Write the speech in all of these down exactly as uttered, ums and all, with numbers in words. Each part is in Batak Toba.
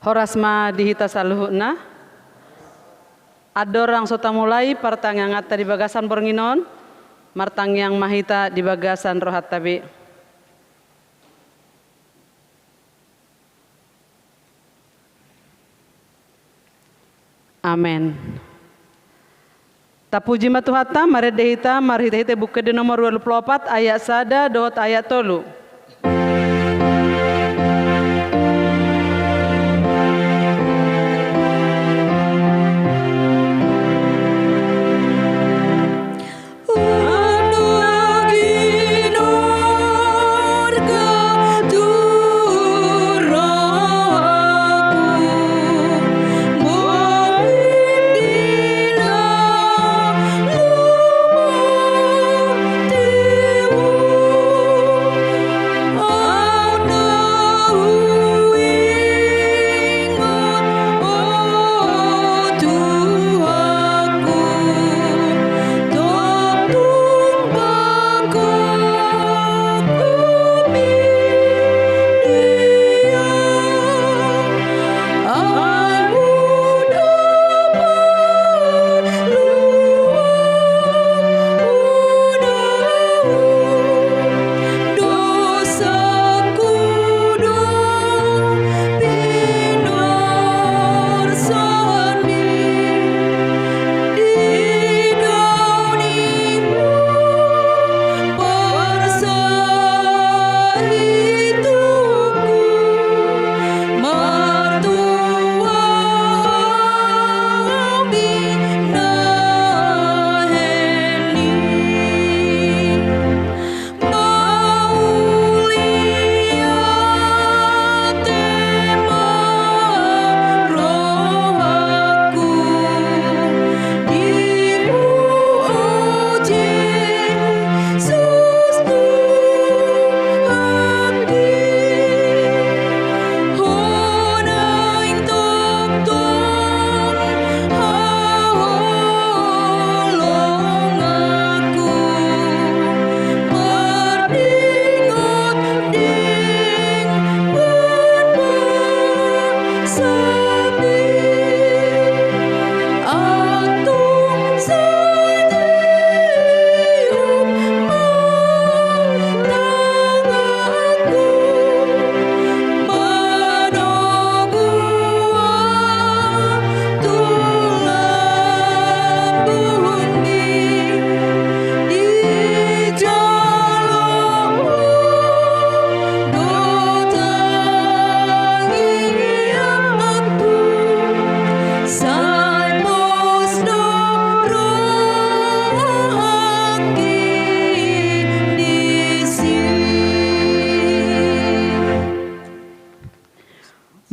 Horas ma di hita saluhutna. Andorang so tamulai partangianganta di bagasan borngin on, martangiang ma hita di bagasan rohanta be. Amen. Tapuji ma Tuhanta, marende hita marhitehite Buku Ende nomor ualu pulu opat, ayat sada dohot ayat tolu.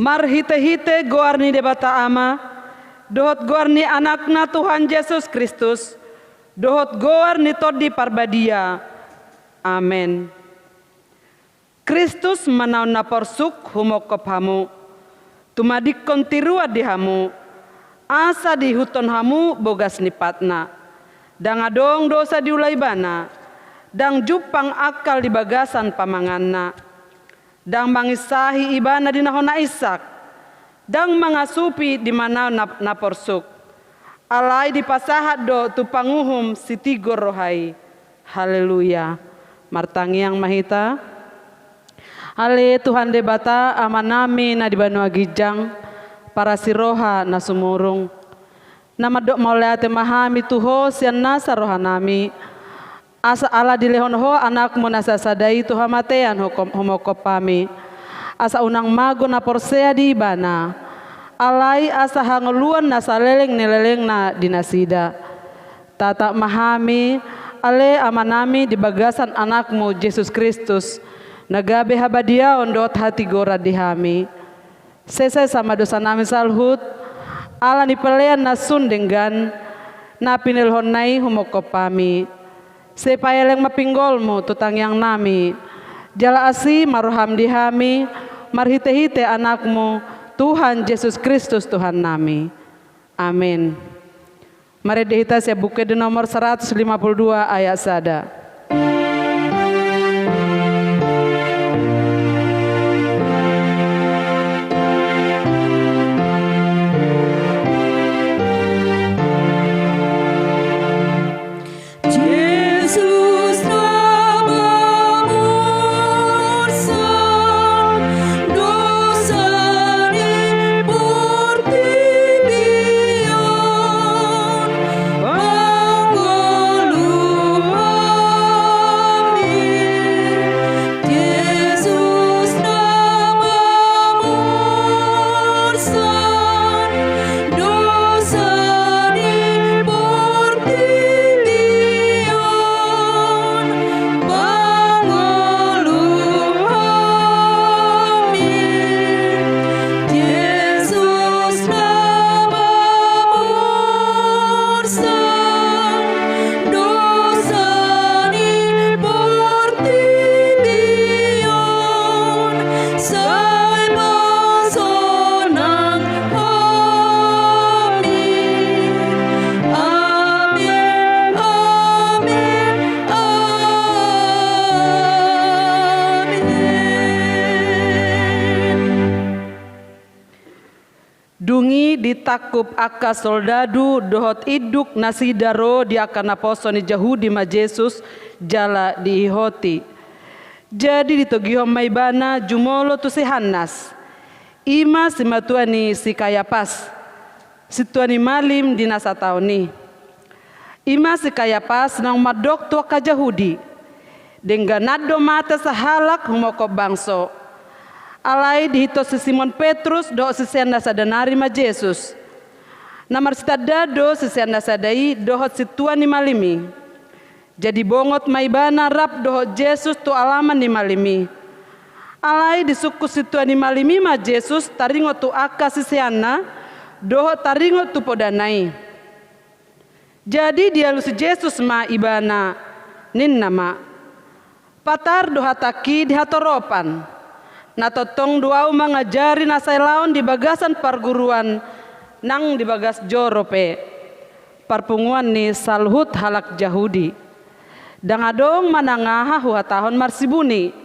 Marhitehite goar ni Debata Ama, dohot goar ni Anakna Tuhan Jesus Kristus, dohot goar ni Tondi Parbadia. Amen. Kristus manaon na porsuk humongkop hamu, tumadingkon tiruan di hamu, asa diihuthon hamu bogas ni patna. Ndang adong dosa diula Ibana, ndang jumpang angkal di bagasan pamanganna. Ndang manginsahi Ibana di na hona insak, ndang mangasupi di manaon na, na porsuk. Alai dipasahat do tu panguhum sitigor roha i. Haleluya. Martangiang ma hita. Ale Tuhan Debata, Amanami na di banua ginjang, parasi roha na sumurung. Na mandok mauliate ma hami tu Ho sian nasa rohanami, asa ala dilehon Ho Anakmu na sasada i tu hamatean hukom-, humongkop hami. Asa unang mago na porsea di Ibana, alai asa hangoluan na saleleng ni lelengna di nasida. Tatap ma hami, ale Amanami, di bagasan Anakmu Jesus Kristus, na gabe habadiaon dohot hatigoran di hami. Sesa ma dosanami saluhut, ala ni pelean na sun denggan, na pinelhonna i humongkop hami. Sai paeleng ma pinggolmu tu tangiangnami, jala asi ma roham di hami, marhitehite Anakmu, Tuhan Jesus Kristus Tuhannami. Amen. Marende hita sian Buku Ende nomor saratus lima pulu dua ayat sada. ditangkup angka soldadu dohot induk nasida ro di angka naposo ni Jahudi ma Jesus jala diihoti. Jadi ditogihon ma ibana jumolo tu si Hannas, i ma simatua ni si Kayapas, sintua ni malim di na sataon i. I ma si Kayapas naung mandok tu angka Jahudi, dengganan do mate sahalak humongkop bangso. Alai diihuthon si Simon Petrus dohot siseanna sada nari ma Jesus. Na marsitandaan do siseanna sada i dohot sintua ni malim i. Jadi bongot ma ibana rap dohot Jesus tu alaman ni malim i. Alai disungkun sintua ni malim i ma Jesus taringot tu angka siseanna dohot taringot tu podana i. Jadi dialusi Jesus ma ibana, ninna ma: Patar do hatangki di hatoropan. Na tongtong do ahu mangajari na sai laon di bagasan parguruan nang di bagas joro pe, parpunguan ni saluhut halak Jahudi. Ndang adong manang aha huhatahon marsibuni.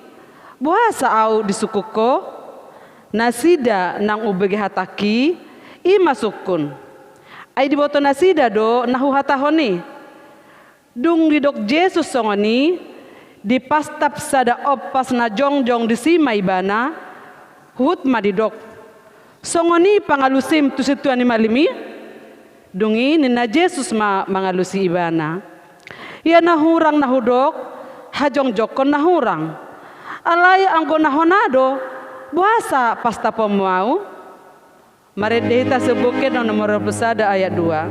Boasa ahu disungkun ho? Nasida naung umbege hatangki, i ma sungkun. Ai diboto nasida do na huhatahon i. Dung didok Jesus songon i, dipastap sada ompas na jongjong disi ma ibana, huhut ma didok: Songon i pangalusim tu sintua ni malim i? Dung i ninna Jesus ma mangalusi ibana: Ia na hurang na hudok, hajongjongkon na hurang. Alai anggo na hona do, boasa pastaponmu ahu? Marende hita si Buku Ende nomor dua puluh sada ayat dua.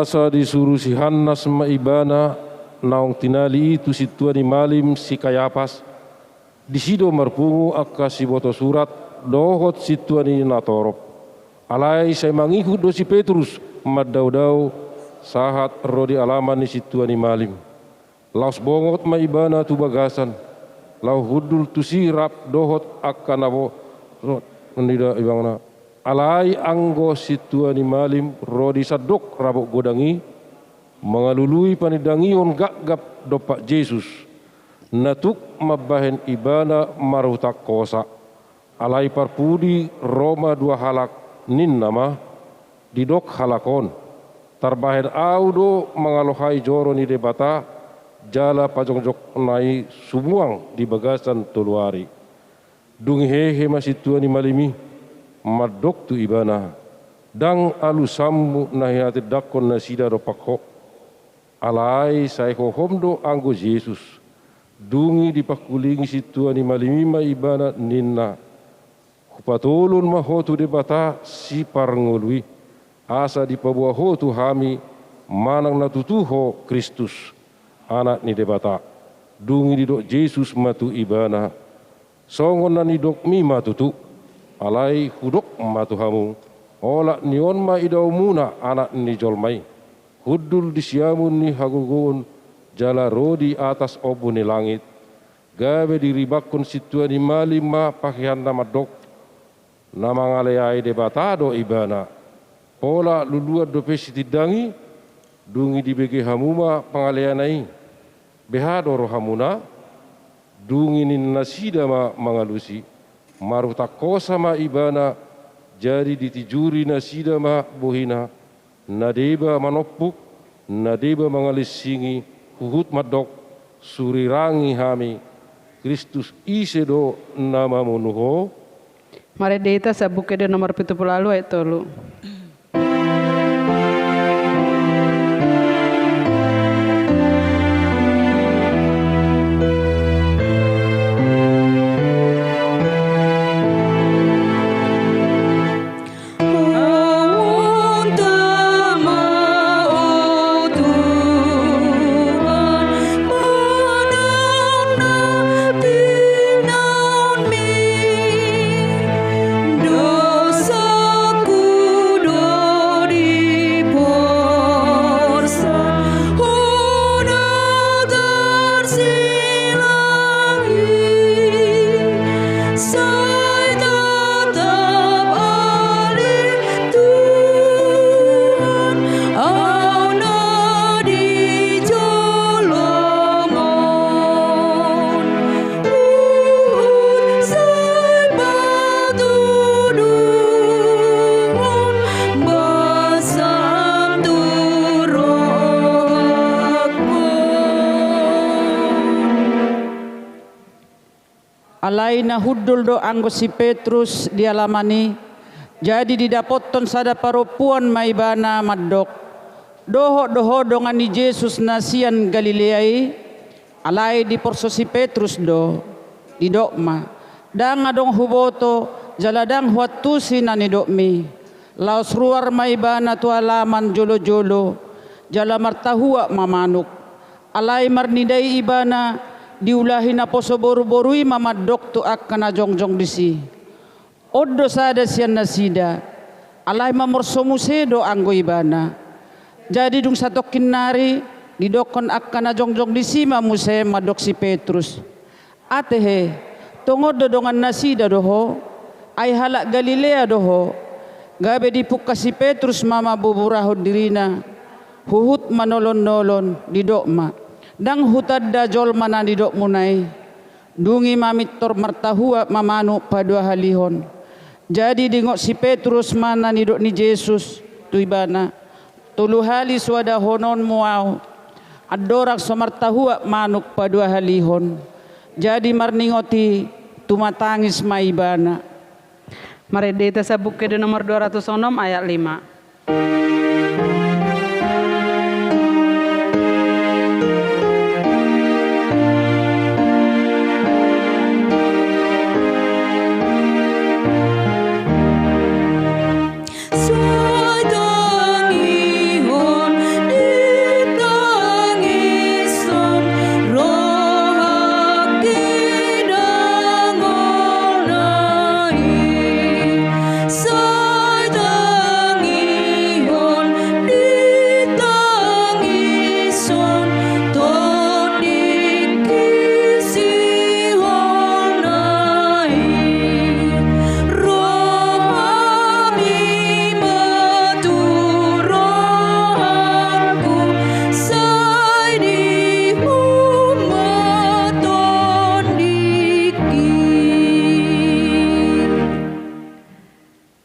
Asa disuru si Hannas ma ibana naung tinali i tu sintua ni malim si Kayapas. Disi do marpungu angka siboto surat dohot sintua ni natorop. Alai sai mangihut do si Petrus mandaodao sahat ro di alaman ni sintua ni malim. Laos bongot ma ibana tu bagasan, laho hundul tusi rap dohot angka naposo ni ibana. Alai anggo sintua ni malim ro di sandok rabot godang i, mangalului panindangion gapgap dompak Jesus, na tuk mambahen ibana marhutang hosa. Alai parpudi ro ma dua halak, ninna ma: Didok halak on: Tarbahen ahu do mangalohai joro ni Debata, jala pajongjongna i sumuang di bagasan tolu ari. Dung i hehe ma sintua ni malim i, mandok tu ibana: Ndang alusanmu na hinatindangkon nasida dompak ho. Alai sai hohom do anggo Jesus. Dung i dipangkulingi sintua ni malim i ma ibana, ninna: Hupatolon ma ho tu Debata Siparngolu i, asa dipaboa ho tu hami manang na tutu ho Kristus, Anak ni Debata. Dung i didok Jesus ma tu ibana: Songon na nidokmi ma tutu. Alai hudok ma tu hamu: Olat ni on ma idaonmuna Anak ni jolma i, hundul di siamun ni hagogoon jala ro di atas ombun ni langit. Gabe diribanghon sintua ni malim ma paheanna mandok: Na mangaleai Debata do Ibana. Pola luluan dope sitindangi, dung i dibege hamu ma pangaleana i. Beha do rohamuna? Dung i ninna nasida ma mangalusi: Marhutang hosa ma ibana. Jadi ditijuri nasida ma bohina, na deba manompuk, na deba mangalinsingi, huhut mandok: Surirangi hami, Kristus, ise do na mamunu ho? Marende hita sian Buku Ende nomor pitu pulu ualu ayat tolu. Alai na hundul do anggo si Petrus di alaman i, jadi didapothon sada parompuan ma ibana mandok: Dohot do ho dongan ni Jesus na sian Galilea i? Alai diporso si Petrus do, didok ma: Ndang adong huboto, jala ndang huantusi na nidokmi. Laos ruar ma ibana tu alaman jolojolo, jala martahuak ma manuk. Alai marnida i ibana, diulahi naposo boruboru i ma mandok tu angka na jongjong disi: On do sada sian nasida, alai mamorso muse do anggo ibana. Jadi dung satongkin nari, didokkon angka na jongjong disi ma muse mandok si Petrus: Ate he, tongon do dongannasida do ho? Ai halak Galilea do ho. Gabe dipungka si Petrus ma mamboburahon dirina, huhut manolonnolon, didok ma: Ndang hutanda jolma na nidokmuna i. Dung i ma mintor martahuak ma manuk paduahalihon. Jadi diingot si Petrus ma na nidok ni Jesus tu ibana: Tolu hali so adahononmu ahu, andorang so martahuak manuk paduahalihon. Jadi marningot i, tumatangis ma ibana. Marende hita sian Buku Ende nomor dua ratus onom ayat lima.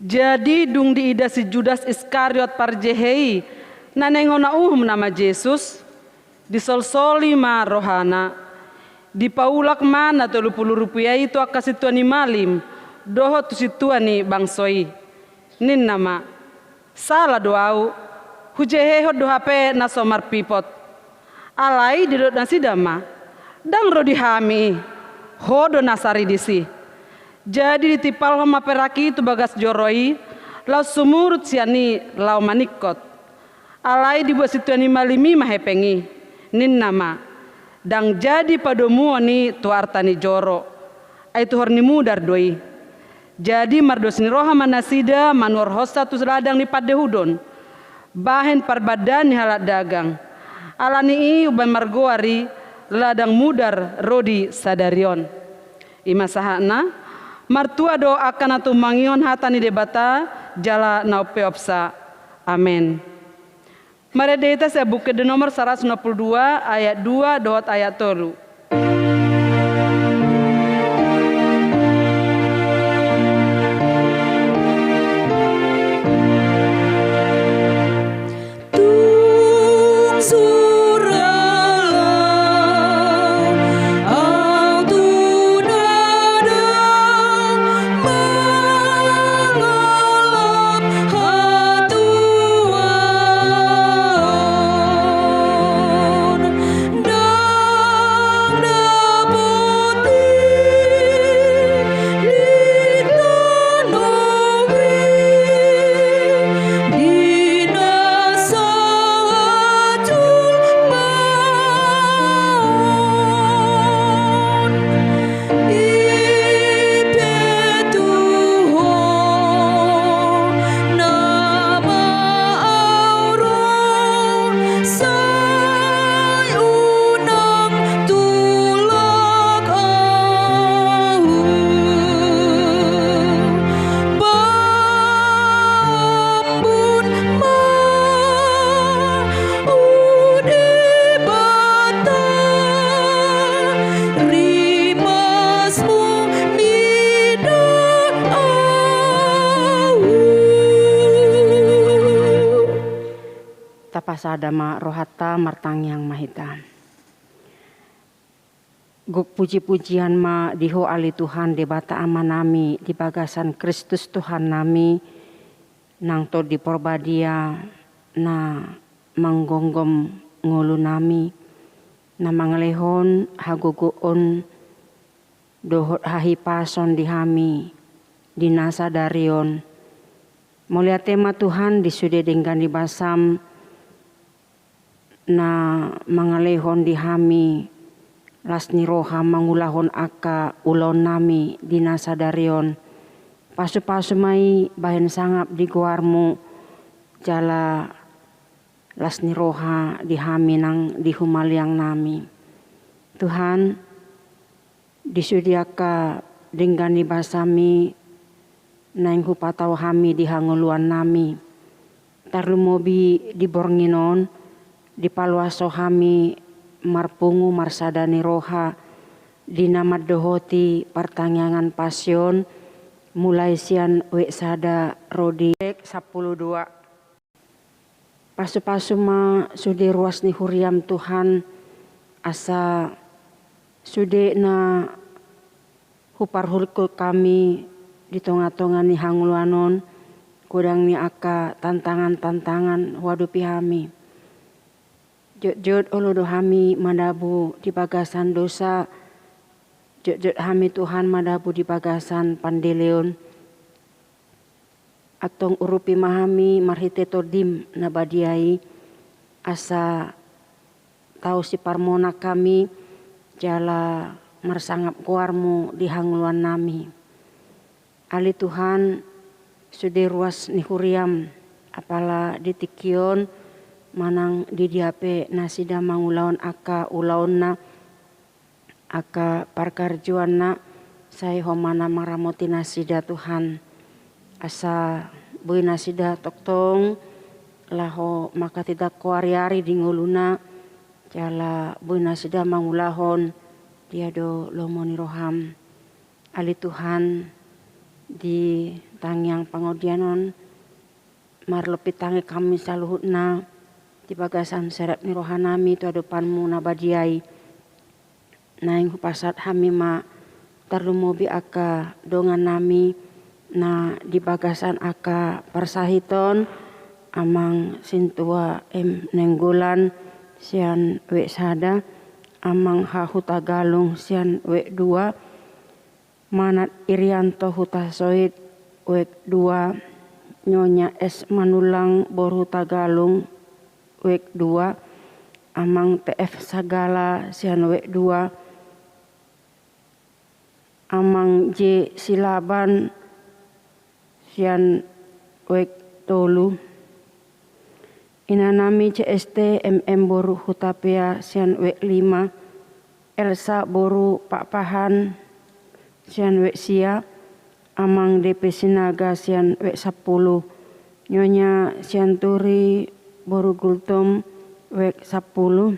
Jadi dung diida si Judas Iskariot parjehe i na naeng hona uhum nama Jesus, disolsoli ma rohana. Dipaulak ma na tolu pulu rupia i tu angka sintua ni malim dohot tu sintua ni bangso i. Ninna ma: Sala do ahu, hujehehon do hape na so marpipot. Alai didok nasida ma: Ndang ro di hami i, ho do na sari disi. Jadi ditimpalhon ma perak i tu bagas joro i, laos sumurut sian i laho maningkot. Alai dibuat sintua ni malim i ma hepeng i, ninna ma: Ndang jadi padomuon i tu arta ni joro, ai tuhor ni mudar do i. Jadi mardos ni roha ma nasida manuhorhonsa tu ladang ni pandehudon, bahen parbandaan ni halak dagang. Ala ni i umbahen margoar i ladang mudar ro di sadari on. I ma sahatna. Martua do angka na tumangihon hata ni Debata jala na umpeopsa. Amen. Marende hita sian Buku Ende nomor saratus onom pulu dua ayat dua dohot ayat tolu. Sada ma rohanta, martangiang ma hita. Gok puji-pujian ma di Ho ale Tuhan Debata Amanami di bagasan Kristus Tuhannami, nang Tondi Parbadia na manggomgom ngolunami, na mangalehon hagogoon dohot hahipason di hami di na sadari on. Mauliate ma Tuhan di sude denggan ni basam na mangalehon di hami las ni roha mangulahon angka ulaonnami di na sadari on. Pasu-pasu ma i bahen sangap di goarmu jala las ni roha di hami nang di humaliangnami. Tuhan, di sude angka denggan ni basami naeng hupatau hami di hangoluannami. Tarlumobi di borngin on, dipaloas Ho hami marpungu marsada ni roha di na mandohoti partangiangan pasion, mulai sian wek sada ro di wek sampulu dua. Pasu-pasu ma sude ruas ni huriam Tuhan, asa sude na huparhulhul hami di tonga-tonga ni hangoluan on, godang ni angka tantangan-tantangan huadopi hami. Jotjot olo do hami madabu di bagasan dosa, jotjot hami Tuhan madabu di bagasan pandeleon. Antong urupi ma hami marhite Tondim na badia i, asa tau siparmonang hami jala marsangap goarmu di hangoluannami. Ale Tuhan, sude ruas ni huriam, apala di tingki on manang di dia pe nasida mangulahon angka ulaonna, angka parkarjuanna, sai Ho ma na mangaramoti nasida Tuhan. Asa boi nasida tongtong laho manghatindanghon Ho ari-ari di ngoluna, jala boi nasida mangulahon dia do lomo ni roham. Ale Tuhan, di tangiang pangaudian on, marlopi tangi hami saluhutna di bagasan serep ni rohanami tu adopanmu na badia i. Naeng hupasahat hami ma tarlumobi angka dongannami na di bagasan angka parsahiton, Amang Sintua M Nainggolan sian wek sada, Amang H Hutagalung sian wek dua, Manat Irianto Hutasoit wek dua, Nyonya S Manullang boru Hutagalung wek dua, Amang T F Sagala sian wek dua, Amang J Silaban sian wek tolu, Inanami C S T M M boru Hutapea sian wek lima, Elsa boru Pakpahan sian wek sia, Amang D P Sinaga sian wek sampulu, Nyonya Sianturi boru Gultom wek sampulu.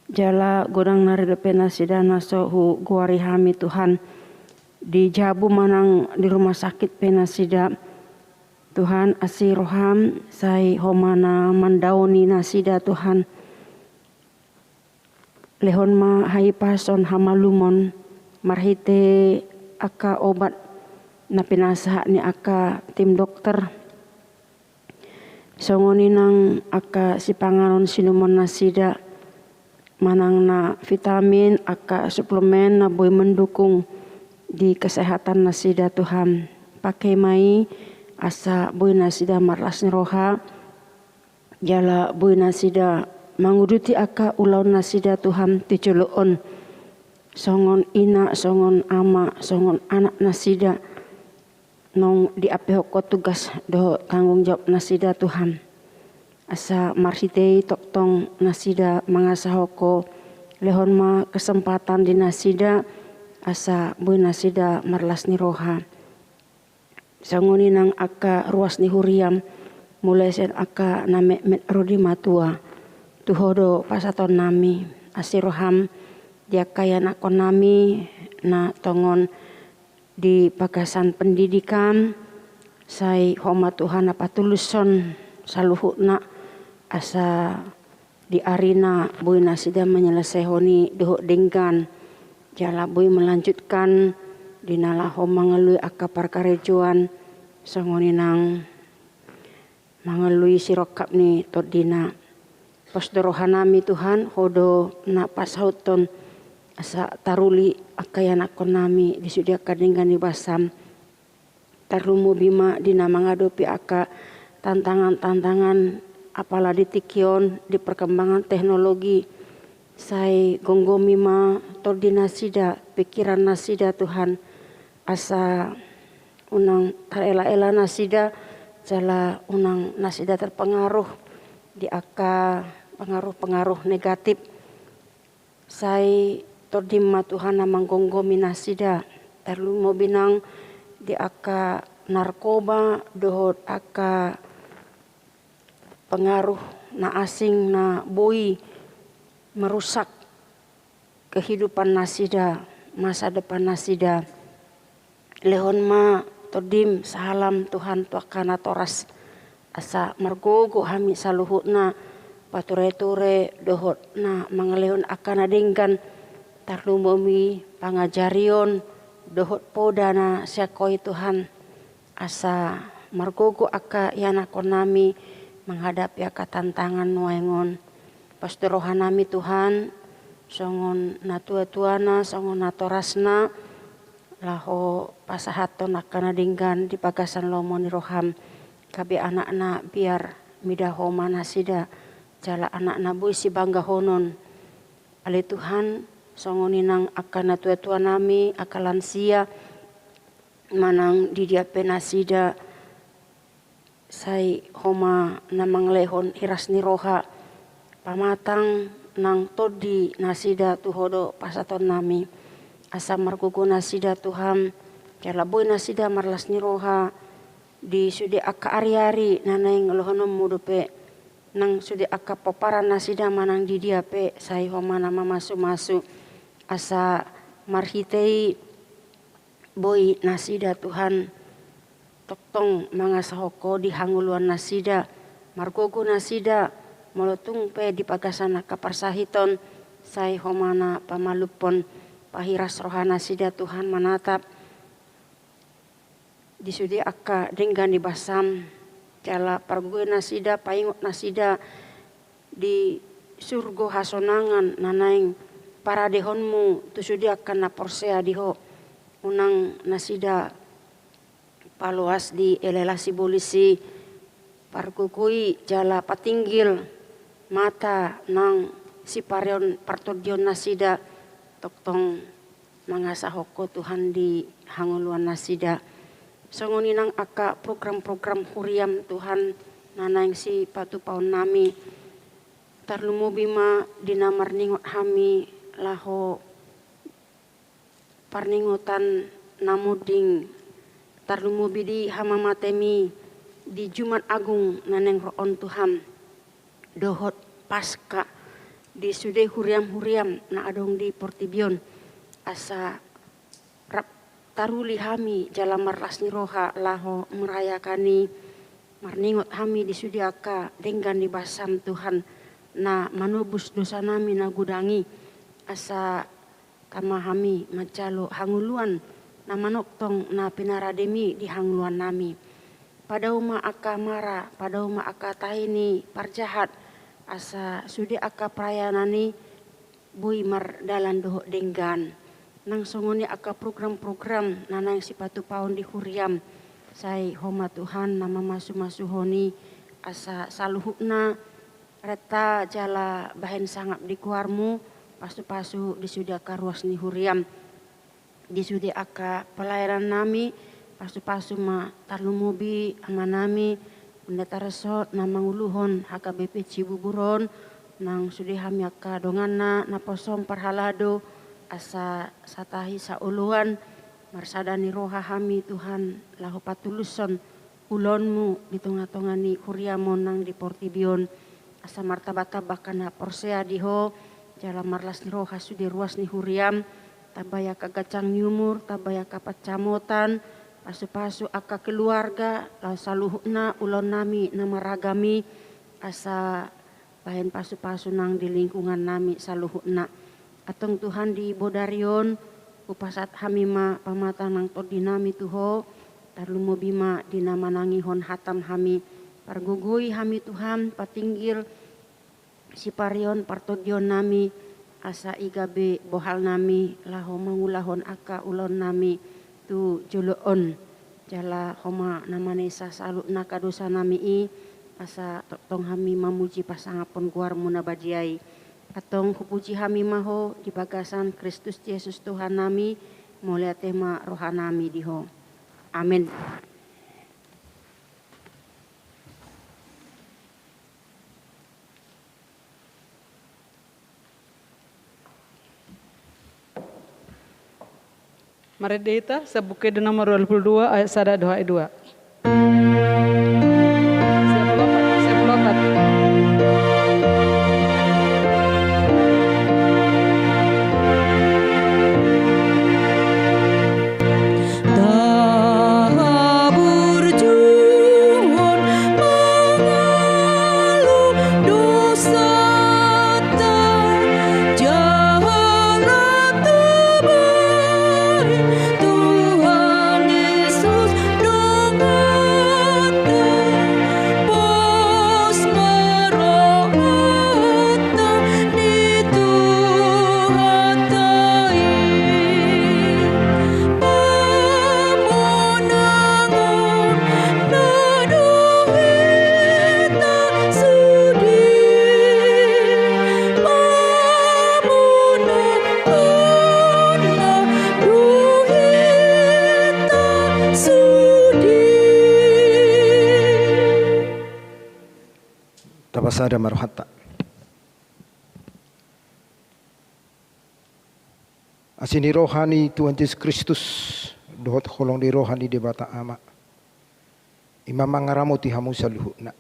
Jala godang nari dope nasida na so hugoari hami Tuhan, di jabu manang di rumah sakit pe nasida. Tuhan, asi roham, sai Ho ma na mandaoni nasida Tuhan. Lehon ma hahipason, hamalumon marhite angka obat na pinasahat ni angka tim dokter. Songon i nang angka sipanganon siinumon nasida, manang na vitamin, angka suplemen na boi mendukung di kesehatan nasida Tuhan. Pake ma i asa boi nasida marlas ni roha, jala boi nasida manguduti angka ulaon nasida Tuhan tu jolo on. Songon ina, songon ama, songon anak nasida, naung diampehon Ho tugas dohot tanggung jawab nasida Tuhan. Asa marhite i tongtong nasida mangasahon Ho, lehon ma kesempatan di nasida, asa boi nasida marlas ni roha. Songon i nang angka ruas ni huriam, mulai sian angka na metmet ro di matua. Tu Ho do pasahatonnami, asi roham di angka ianakkonnami na tongon di bagasan pendidikan, sai Ho ma Tuhan na patulushon saluhutna asa di arina boi nasida menyelesaikan i dohot denggan, jala boi melanjutkan di na laho mangalului angka parkarejoan, songon i nang mangalului sirongkap ni tondina. Pos do rohanami Tuhan, Ho do na pasauthon asa taruli angka ianakkonnami di sude angka denggan ni basam. Tarlumobi ma di na mangadopi angka tantangan-tantangan apala di tingki on di perkembangan teknologi. Sai gomgomi ma tondi nasida, pikiran nasida Tuhan, asa unang tarela-ela nasida, jala unang nasida terpengaruh di angka pengaruh-pengaruh negatif. Sai tondim ma Tuhan na manggomgomi nasida, tarlumobi nang di angka narkoba dohot angka pengaruh na asing na boi merusak kehidupan nasida, masa depan nasida. Lehon ma tondim sahalam Tuhan tu angka natoras, asa margogo hami saluhutna, pature-ture dohot na mangalehon angka na denggan, tarlumobi pangajarion dohot poda na sian Ho i Tuhan, asa margogo angka ianakkonnami menghadapi angka tantangan nuaeng on. Pos do rohanami Tuhan, songon natua-tuana, songon natorasna, laho pasahathon angka na denggan di bagasan lomo ni roham, gabe anakna, biar mida Ho ma nasida, jala anakna boi sibanggahonon. Ale Tuhan, songon i nang angka natua-tuanami, angka lansia, manang di dia pe nasida, sai Ho ma na mangalehon hiras ni roha, pamatang nang tondi nasida tu Ho do pasahatonnami. Asa margogo nasida Tuhan, jala boi nasida marlas ni roha di sude angka ari-ari na naeng lehononmu dope, nang sude angka pomparan nasida manang di dia pe, sai Ho ma na mamasu-masu, asa marhite i boi nasida Tuhan tongtong mangasahon Ho di hangoluan nasida, margogo nasida, molo tung pe di bagasan angka parsahiton, sai Ho ma na pamalumhon, pahiras roha nasida Tuhan manatap di sude angka denggan ni basam, jala pargogoi nasida, paingot nasida di surgo hasonangan na naeng paradehonmu tu sude angka na porsea di Ho. Unang nasida paloas di ela-ela sibolis i, pargogoi jala patinggil mata nang sipareon partondion nasida, tongtong mangasahon Ho Tuhan di hangoluan nasida. Songon i nang angka program-program huriam Tuhan na naeng sipatupaonnami. Tarlumobi ma di na marningot hami laho parningotan na monding, tarlumobi di hamamatemi di Jumat Agung na naeng ro on Tuhan, dohot Paska di sude huriam-huriam na adong di portibi on, asa rap taruli hami jala marlas ni roha laho merayakan i, marningot hami di sude angka denggan ni basam Tuhan na manobus dosanami na godang i, asa tama hami manjalo hangoluan na manongtong na pinarademi di hangoluannami. Padao ma angka mara, padao ma angka tahi ni parjahat, asa sude angka pelayanan i boi mardalan dohot denggan. Nang songon i angka program-program na naeng sipatupaon di huriam, sai Ho ma Tuhan na mamasu-masuhon i, asa saluhutna renta jala bahen sangap di goarmu, pasu-pasu di sude angka ruas ni huriam. Di sude angka pelayanannami, pasu-pasu ma tarlumobi amanami Pendeta Resort na manguluhon H K B P Cibubur on, nang sude hami angka donganna naposo parhalado, asa satahi saoloan, marsada ni roha hami Tuhan laho patulushon ulaonmu di tonga-tonga ni huriam on nang di portibi on, asa martamba-tamba angka na porsea di Ho, jala marlas ni roha sude ruas ni huriam, tambai angka ganjang ni umur, tambai angka pansamotan, pasu-pasu angka keluarga, laho saluhutna ulaonnami na maragam i, asa bahen pasu-pasu nang di lingkungan nami saluhutna. Antong Tuhan, di bodari on, hupasahat hami ma pamatang nang tondi nami tu Ho, tarlumobi ma di na manangihon hataM hami. Pargogoi hami Tuhan, patinggil siparion partondion nami, asa i gabe bohal nami laho mangulahon angka ulaon nami tu jolo on. Jala Ho ma na manesa saluhutna angka dosa nami i, asa tongtong hami mamuji pasangaphon goarMu na badia i. Antong hupuji hami ma Ho di bagasan Kristus Jesus Tuhan nami, mauliate ma roha nami di Ho. Amen. Marende hita, Siap Buku Ende nomor dua puluh dua, ayat sada dohot ayat dua. Siap, Bapak, siap, Bapak. Taburjuhon mangalo dosanta, jala tabahen Tuhan Yesus donganta, pos ma rohanta di Tuhanta i. Pamonangan na do hita sude, pamonangan na do hita sude. Tapasada ma rohanta. Asi ni roha ni Tuhan Jesus Kristus, dohot holong ni roha ni Debata Ama, i ma mangaramoti hamu saluhutna.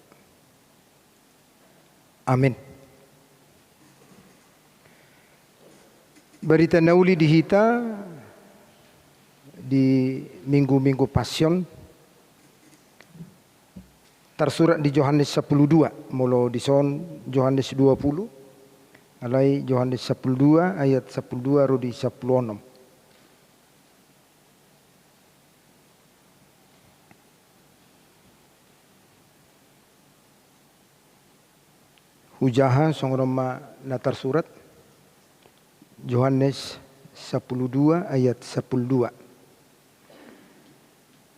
Amen. Barita na uli di hita di Minggu-minggu Passion, tarsurat di Johannes sampulu dua, molo dison Johannes dua puluh, alai Johannes sampulu dua ayat sampulu dua ro di sampulu onom. Hujaha songon on ma na tarsurat, Johannes sampulu dua ayat sampulu dua.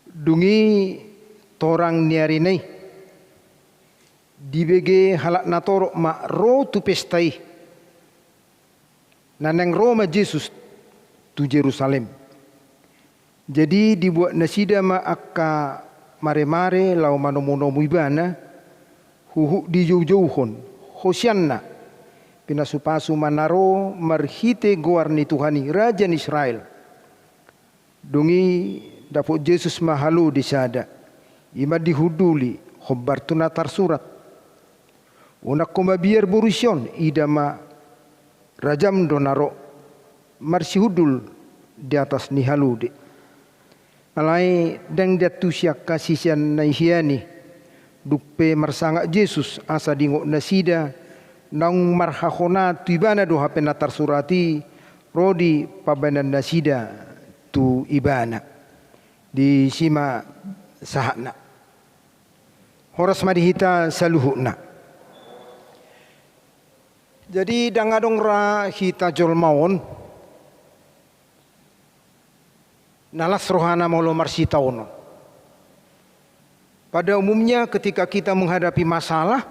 Dung i torang ni arina i, dibege halak na torop ma ro tu pesta i. Na naeng ro ma Jesus tu Jerusalem. Jadi dibuat nasida ma angka maremare laho manomunomu Ibana, huhut dijoujouhon, Hosianna! Pinasu-pasu ma na ro marhite goar ni Tuhan i, Raja ni Israel. Dung i dapot Jesus ma halode sada, i ma dihunduli hombar tu na tarsurat: Unang ho mabiar boru si on, ida ma rajam do na ro, marsihundul di atas ni halode. Alai ndang diantusi angka siseanna i hian i, dung pe marsangap Jesus asa diingot nasida, naung marhahonaan tu Ibana do hape na tarsurat i, ro di pambaenan nasida tu Ibana. Disi ma sahatna. Horas ma di hita saluhutna. Jadi ndang adong ra hita jolma on na las rohana molo marsitaonon. Pada umumnya ketika kita menghadapi masalah,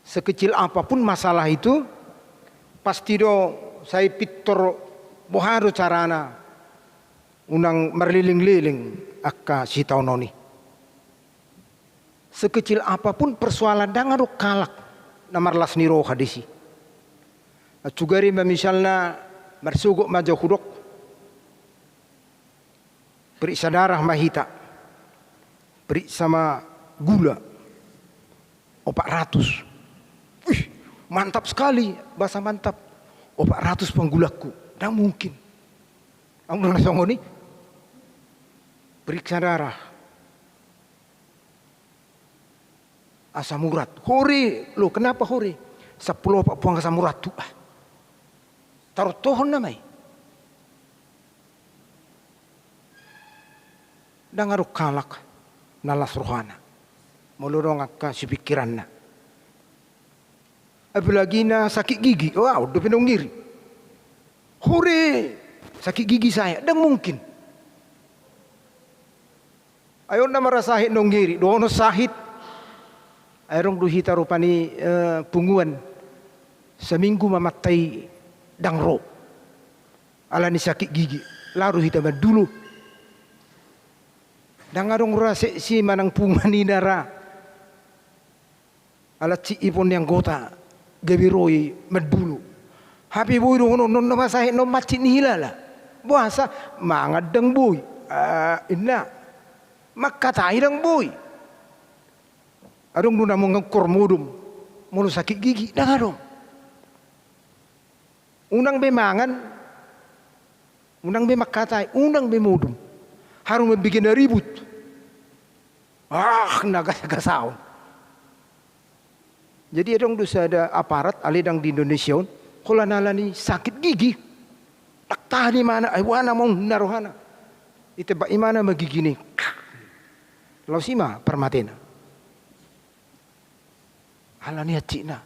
sekecil apapun masalah itu, pasti do sai pintor boha do carana unang marleleng-leleng angka sitaonon i. Sekecil apapun persoalan, ndang adong halak na marlas ni roha disi. Sugari ma misalna marsogot ma jo hudok, periksa darah ma hita, periksa ma gula, opat ratus. Wih, mantap sekali, bahasa mantap. Opat ratus panggulangku, ndang mungkin. Adong na songon i. Periksa darah. Asam urat. Hore, lo kenapa hore? Sampulu opat puang asam urat tu, ah. Tarutohon nama i. Ndang adong halak na las rohana molo adong angka sipingkiranna. Apalagi na sakit gigi, wah, on dope naung iri. Hore, sakit gigi saya, ndang mungkin. Ai on na marasahit naung iri, dohonon sahit. Ai adong do hita rupani, eh, punguan. Saminggu ma mantai ndang ro. Alani sakit gigi, laho do hita mandulo. Ndang adong ra seksi manang punguan i na ra. Ala cik ipon ni anggota, gabe ro i mandulo. Hape boi dohonon, non na masahit non mancit ni hilala. Boasa? Mangan ndang boi. Ah, inna. Mangkatai ndang boi. Adong do na mangungkor modom molo sakit gigi? Ndang adong. Unang be mangan, unang be mangkatai, unang be modom. Haru mambege na ribut. Ah, na gasa-gasaon. Jadi adong do sada aparat, alai ndang di Indonesia on, holan alani sakit gigi. Ndang tahan imana, ai boha nama on na rohana. Itebak imana ma gigina i. Laos i ma parmatena. Alani hansikna.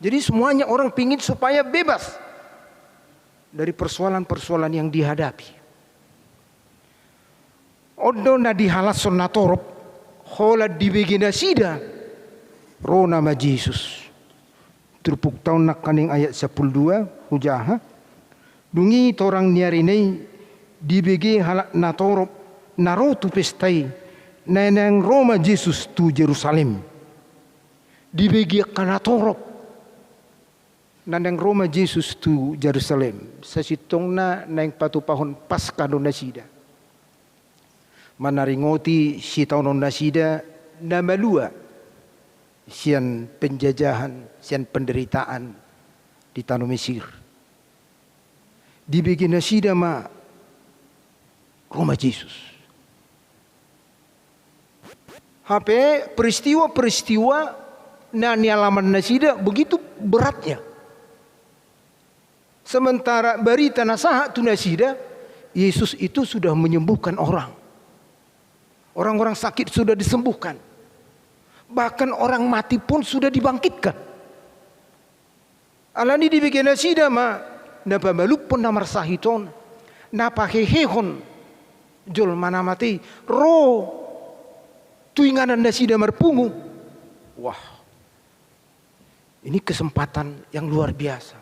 Jadi semuanya orang pingin supaya bebas dari persoalan-persoalan yang dihadapi. On do na dihalashon natorop, holan dibege nasida ro nama Jesus. Turpukta on nangkaning ayat sampulu dua, hujaha. Dung i torang ni ari na i dibege halak natorop na ro tu pesta i, na naeng ro ma Jesus tu Jerusalem. Dibege angka natorop na naeng ro ma Jesus tu Jerusalem. Sasintongna naeng patupahon Paskah do nasida. Manaringoti sitaonon nasida na malua sian penjajahan, sian penderitaan di tano Mesir. Dibege nasida ma ro ma Jesus. Hape peristiwa-peristiwa na nialaman nasida begitu beratnya. Sementara barita na sahat tu nasida, Yesus itu sudah menyembuhkan orang. Orang-orang sakit sudah disembuhkan. Bahkan orang mati pun sudah dibangkitkan. Alani dibege nasida ma na pamalumhon na marsahit on, na pahehehon jolma na mate i, ro tu inganan nasida marpungu. Wah, ini kesempatan yang luar biasa.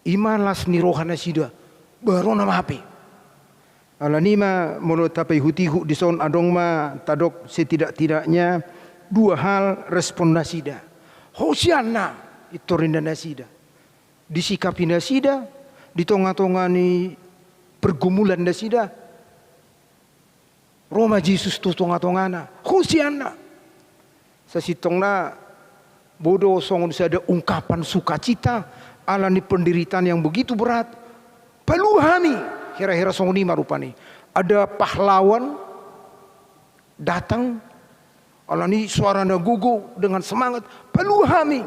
I ma las ni roha nasida, ba ro nama hape. Alani i ma molo tapaihut-ihut dison adong ma tadok setidak-tidaknya dua hal respon nasida. Hosianna, pintor ninna nasida. Disikapi nasida, di tonga-tonga ni pergumulan nasida, ro ma Jesus tu tonga-tongana. Hosianna. Sasintongna boi do songon sada ungkapan sukacita alani penderitaan yang begitu berat. Palua hami. Hira-hira songon i ma rupani. Ada pahlawan datang alani suara na gogo dengan semangat. Palua hami.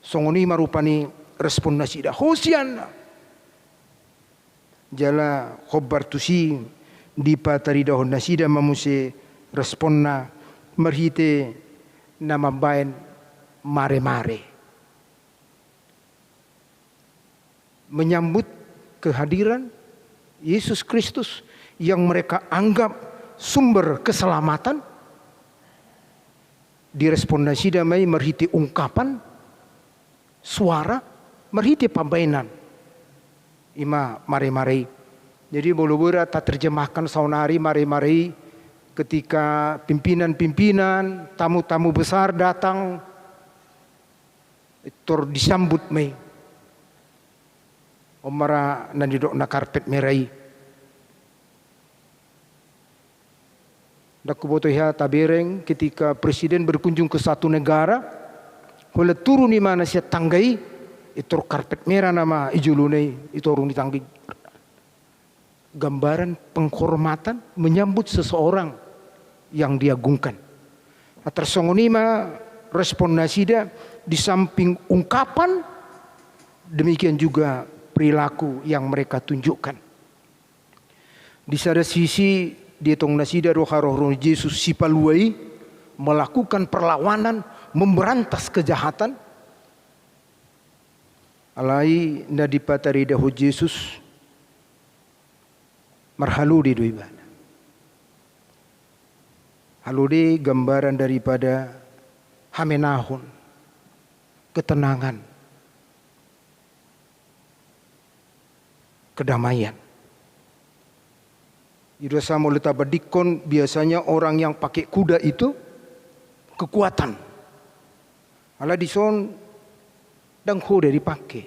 Songon i ma rupani respon nasida. Hosianna. Jala hombar tusi dipataridahon nasida ma muse responna marhite na mambaen mare-mare. Menyambut kehadiran Yesus Kristus yang mereka anggap sumber keselamatan, direspon nasida ma i marhite ungkapan, suara, marhite pambaenan. I ma mare-mare i. Jadi, molo boi ra taterjemahkan saonari mare-mare i, ketika pimpinan-pimpinan, tamu-tamu besar datang, pintor disambut ma i. On ma ra na nidokna karpet merah i. Ndang huboto hea tabereng ketika presiden berkunjung ke satu negara, holan turun imana sian tangga i, pintor karpet merah nama i jolona i, i toru ni tangga i. Gambaran penghormatan menyambut seseorang yang diagungkan. Tarsongon i ma respon nasida, di samping ungkapan, demikian juga perilaku yang mereka tunjukkan. Di sada sisi, dietong nasida do haroro ni Jesus sipalua i melakukan perlawanan, memberantas kejahatan. Alai na dipataridahon Jesus, marhalode do ibana. Halode gambaran daripada hamenahon, ketenangan, kedamaian. I do asa molo tabandingkon, biasanya orang yang pakai kuda itu kekuatan. Alai dison ndang hoda dipake.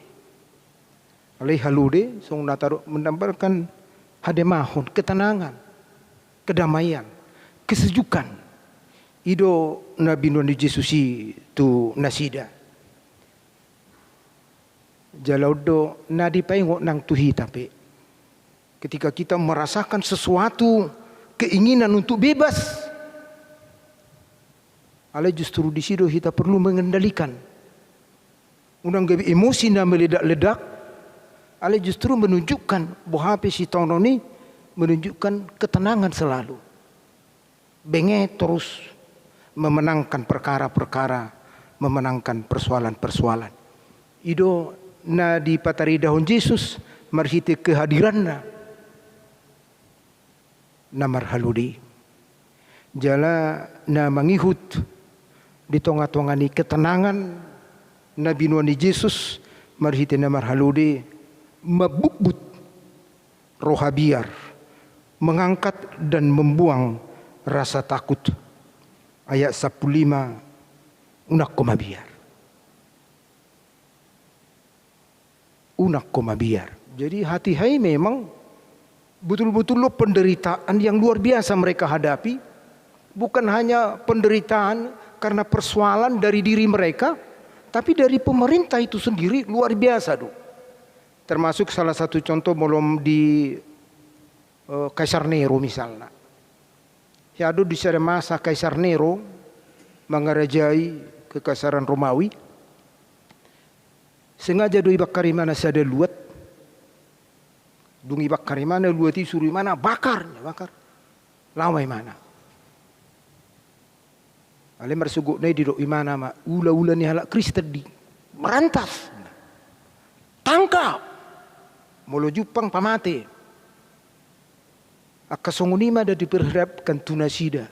Alai halode, songon na taro, mendamparkan hademahon, ketenangan, kedamaian, kesejukan. I do na binoan ni Jesus i tu nasida. Jala on do na dipaingot nang tu hita pe. Ketika kita merasakan sesuatu keinginan untuk bebas, alai justru disi do hita perlu mengendalikan. Unang gabe emosi na meledak-ledak, alai justru menunjukkan, boha pe sitaonon i, menunjukkan ketenangan selalu. Benge torus memenangkan perkara-perkara, memenangkan persoalan-persoalan. I do na dipataridahon Jesus marhite kehadiranna na marhalode i. Jala na mangihut di tonga-tonga ni ketenangan na binoan ni Jesus marhite na marhalode, mambutbut roha biar, mengangkat dan membuang rasa takut. Ayat sampulu lima, unang ho mabiar. Unang ho mabiar. Jadi hatiha i memang betul-betul do penderitaan yang luar biasa mereka hadapi. Bukan hanya penderitaan karena persoalan dari diri mereka, tapi dari pemerintah itu sendiri luar biasa do. Termasuk salah satu contoh molo di, eh, Kaisar Nero misalna. Ia do di sada masa Kaisar Nero mangarajai kekaisaran Romawi. Sengaja do ibakar imana sada luat. Dung ibakar imana luat i, suru imana bakar, bakar. Laho ma imana. Alai marsogotna i didok imana ma, ulaula ni halak Kristen di, berantas. Tangkap. Molo jumpang pamate. Angka songon i ma na diperhadapkan tu nasida.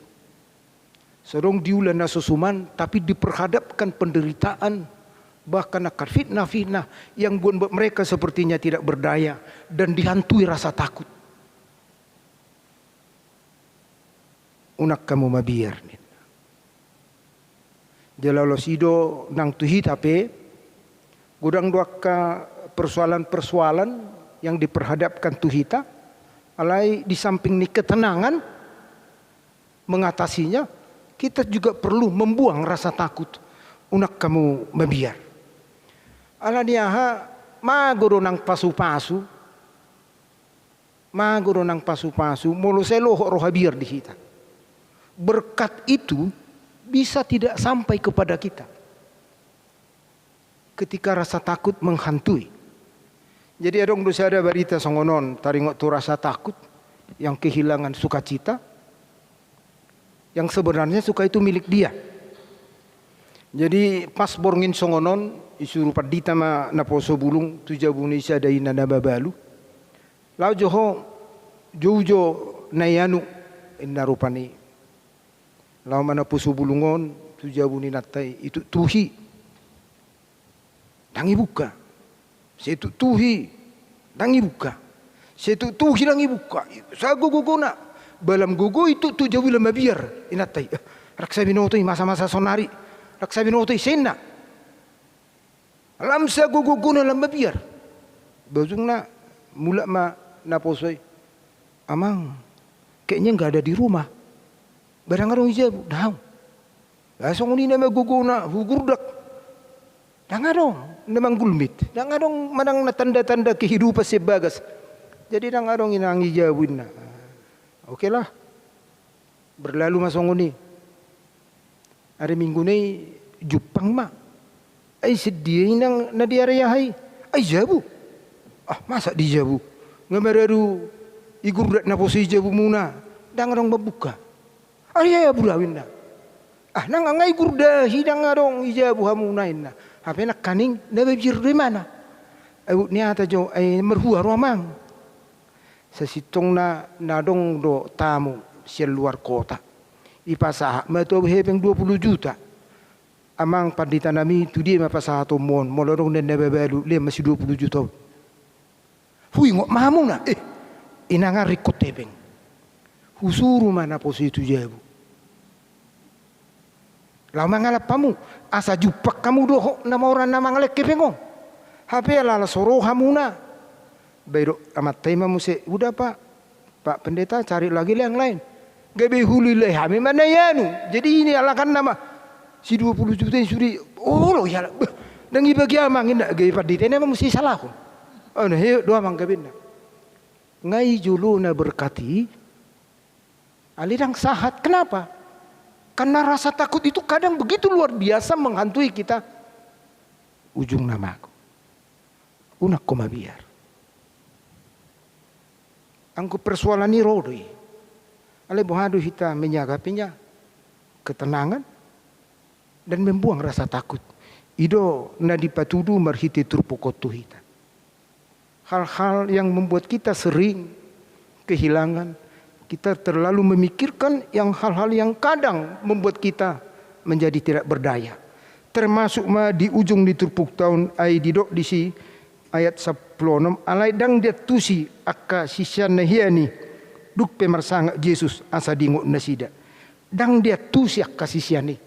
So adong di ulaon na so suman, tapi diperhadapkan penderitaan, bahkan angka fitnah-fitnah yang buat, buat mereka sepertinya tidak berdaya dan dihantui rasa takut. Unang hamu mabiar, ninna. Jala loas i do nang tu hita pe, godang do angka persoalan-persoalan yang diperhadapkan tu hita, alai di samping ni ketenangan mengatasinya, kita juga perlu membuang rasa takut. Unang hamu mabiar. Ala ni aha, mago do nang pasu-pasu, mago do nang pasu-pasu, molo sai lohot roha biar di hita. Berkat itu bisa tidak sampai kepada kita ketika rasa takut menghantui. Jadi adong do sada barita songon on, taringot tu rasa takut, yang kehilangan sukacita, yang sebenarnya suka itu milik dia. Jadi pas borngin songon on, isuru pandita ma naposo bulung tu jabu ni sada ina na mabalu. Laho jo ho, jou jo na ianu, inna rupani. Laho ma naposo bulung on tu jabu ni inanta i, ituktuhi. Ndang ibuka. Sai ituktuhi. Ndang ibuka. Sai ituktuhi, ndang ibuka. Sahat gogona. Balam gogo ituktuk jabu i, lam mabiar inanta i. Eh, rang sai binoto i masa-masa saonari. Rang sai binoto i, sai inna. Lam sahat gogona, lam mabiar. Ba ujungna mulak ma naposo i. Amang, kayaknya nggak ada di rumah. Ba ndang adong i jabu, daong. Ba songon i nama gogona, hugurdak. Ndang adong na manggulmit. Ndang adong manang na tanda-tanda kehidupan sian bagas. Jadi ndang adong i nang i jabu, inna. Oke lah. Berlalu ma songon i. Ari Minggu na i jumpang ma. Ai sian dia i nang na di ari aha i? Ai jabu. Ah, masa di jabu? Nga maradu i gurdat na poso i jabumuna. Ndang adong mambuka. Ai aha, bura, ninna. Ah, nang nga i gurdat i ndang adong i jabu hamuna, ninna. Hape nangkaning na mabiar do imana. Ai huhut ni hata jo, ai marhua ro amang. Sasintongna na adong do tamu sian luar kota. Dipasahat ma tu ahu hepeng dua pulu juta. Amang pandita nami, tu dia ma pasahatonmu on, molo adong na mabalu, lehon ma si dua pulu juta on. Huingot ma hamuna, eh, inangan ringkot hepeng. Husuru ma na poso i tu jabu. Laho mangalap hamu, asa jumpang hamu dohot na mora na mangalehon hepeng on. Hape ala so ro hamuna. Ba didok amanta i ma muse, udah Pak, Pak Pendeta cari lagi yang lain. Gabe hulilahi hami ma na i anu. Jadi i ni alakanna ma. Si dua pulu juta i sude, olo ialap. Bah, ndang ibagi amang, ninna, gabe pandita i ma muse isalahon. Anu, he, do amang gabenna. Nga i jolo na berkat i, alai ndang sahat. Kenapa? Karena rasa takut itu kadang begitu luar biasa menghantui kita. Ujungna mago. Unang ho mabiar. Anggo persoalan i ro do i. Alai boha do hita menyikapinya? Ketenangan dan membuang rasa takut. I do na dipatudu marhite turpuk on tu hita. Hal-hal yang membuat kita sering kehilangan, kita terlalu memikirkan yang hal-hal yang kadang membuat kita menjadi tidak berdaya. Termasuk ma di ujung ni turpukta on, ai didok disi ayat sampulu onom, alai ndang diantusi angka siseanna hian i, dung pe marsangap Jesus asa diingot nasida. Ndang diantusi angka sisean i.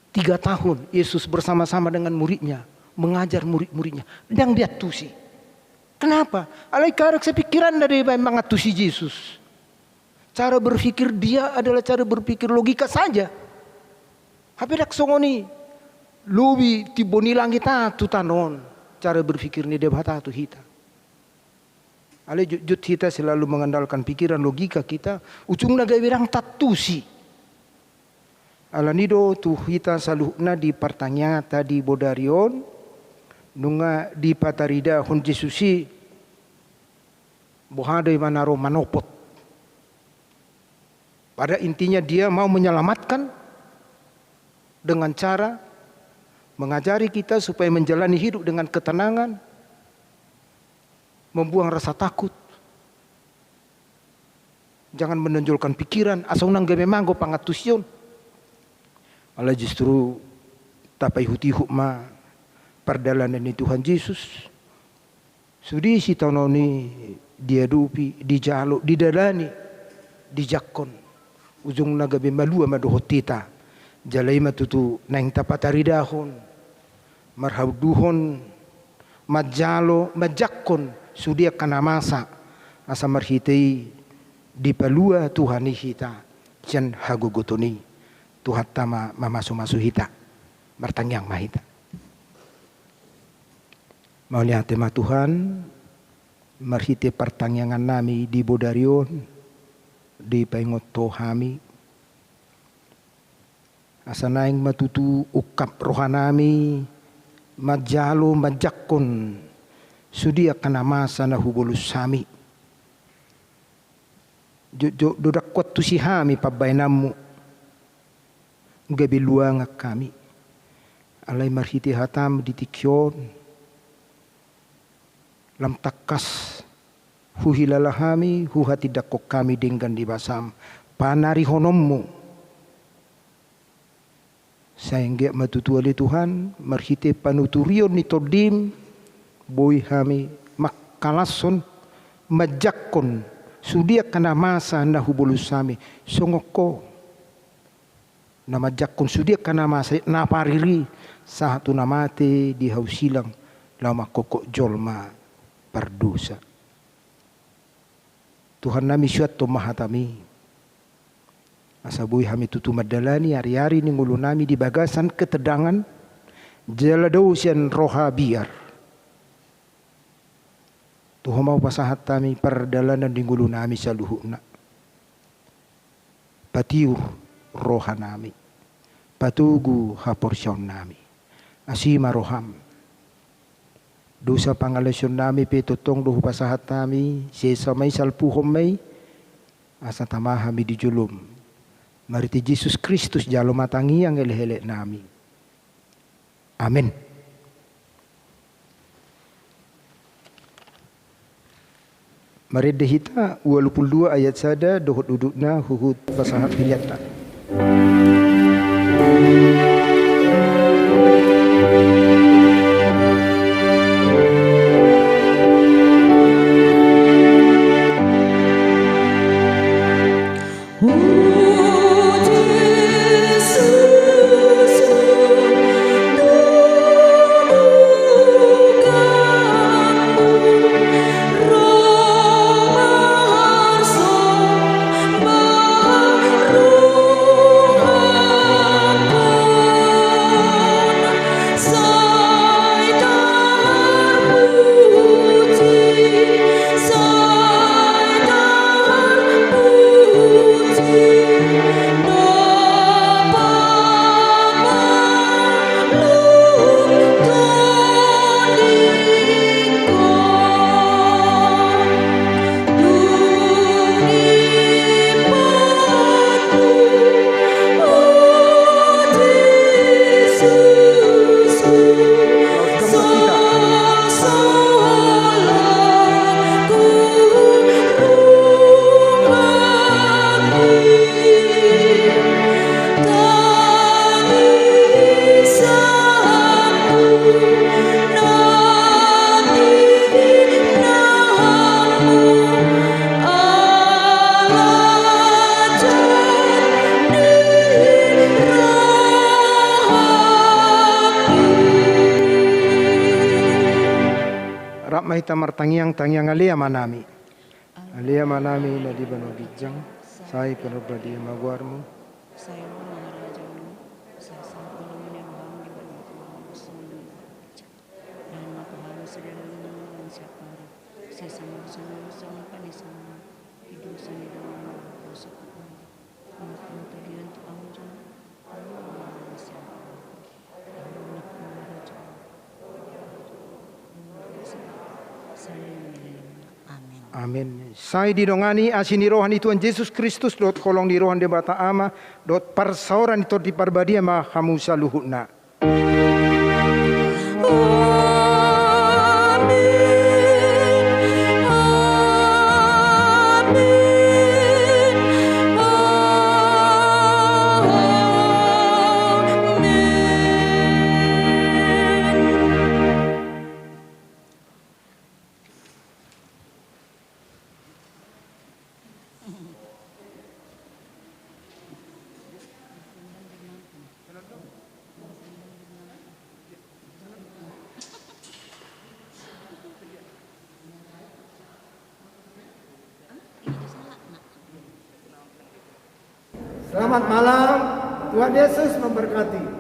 Tiga tahun Yesus bersama-sama dengan muridnya, mengajar murid-muridnya. Ndang diantusi. Kenapa? Alai kadang sepikiran do dibaen mangantusi Jesus. Cara berpikir dia adalah cara berpikir logika saja. Hape ndang songon i. Lobi timbo ni langit aha tu tano on, cara berpikir ni Debata tu hita. Alai jotjot hita selalu mengandalkan pikiran logika kita, ujungna gabe ndang taantusi. Alani do tu hita saluhutna di partangianganta di bodari on, nunga dipataridahon Jesus i, boha do imana ro manopot. Pada intinya dia mau menyelamatkan dengan cara mengajari kita supaya menjalani hidup dengan ketenangan, membuang rasa takut, jangan menonjolkan pikiran, asa unang gabe mago pangantusion. Alai justru tapaihutihut ma pardalanan ni Tuhan Jesus. Sude sitaonon i diadopi, dijalo, didalani, dijangkon. Ujungna gabe malua ma dohot hita. Jala i ma tutu naeng tapataridahon, marhaunduhon, manjalo, manjangkon sude angka na masa, asa marhite i dipalua Tuhan i hita sian hagogoton i. Tuhanta ma mamasumasu hita. Martangiang ma hita. Mauliate ma Tuhan, marhite partangiangan nami di bodari on, dipaingot Ho hami. Asa naeng ma tutu ungkap roha nami, manjalo, manjangkon sude angka na masa na hubolus hami. Jotjot do ndang huantusi hami pambahenanmu, gabe luangan hami. Alai marhite hatamu di tingki on, lam tangkas huhilala hami, huhatindangkon hami denggan ni basam, panarihononmu. Sai anggiat ma tutu ale Tuhan, marhite panuturion ni tondim, boi hami mangkalashon, manjangkon sude angka na masa na hubolus hami, songon Ho na manjangkon sude angka na masa, na pariri, sahat tu na mate di hau silang, laho mangkophop jolma pardosa. Tuhan nami, suanhon ma hatami, asa boi hami tutu mandalani ariari ni ngolu nami di bagasan ketenangan, jala dao sian roha biar. Tu Ho ma hupasahat hami pardalanan ni ngolu nami saluhutna. patiur rohanami, patogu haporseaonnami. Asi ma roham. Dosa pangalaosionnami pe tongtong do hupasahat hami, sesa ma i, salpuhon ma i, asa tama hami di jolom. Marhite Jesus Kristus jalo ma tangiang elekeleknami. Amen. Marende hita ualu pulu dua ayat sada dohot dudukna huhut pasahat pilianta. Rap ma hita martangiang, tangiang Ale Amanami. Ale Amanami na di banua ginjang, sai pinarbadia ma goarmu. Sai ro ma harajaonmu, sai saut ma lomo ni roham di banua tonga on songon na di banua ginjang. Bahen ma tu hami sadari on harajaon siapari. Sesa ma dosanami songon panesanami di dosa ni dongan nami, dosa tu hami. Unang togihon tu hami jolo, Amen. Amen. Sai didongani asi ni roha ni Tuhan Jesus Kristus dohot holong ni roha ni Debata Ama dohot parsaoran ni Tondi Parbadia ma hamu saluhutna. Amen. Amen. Amen. Selamat malam, Tuhan Yesus memberkati.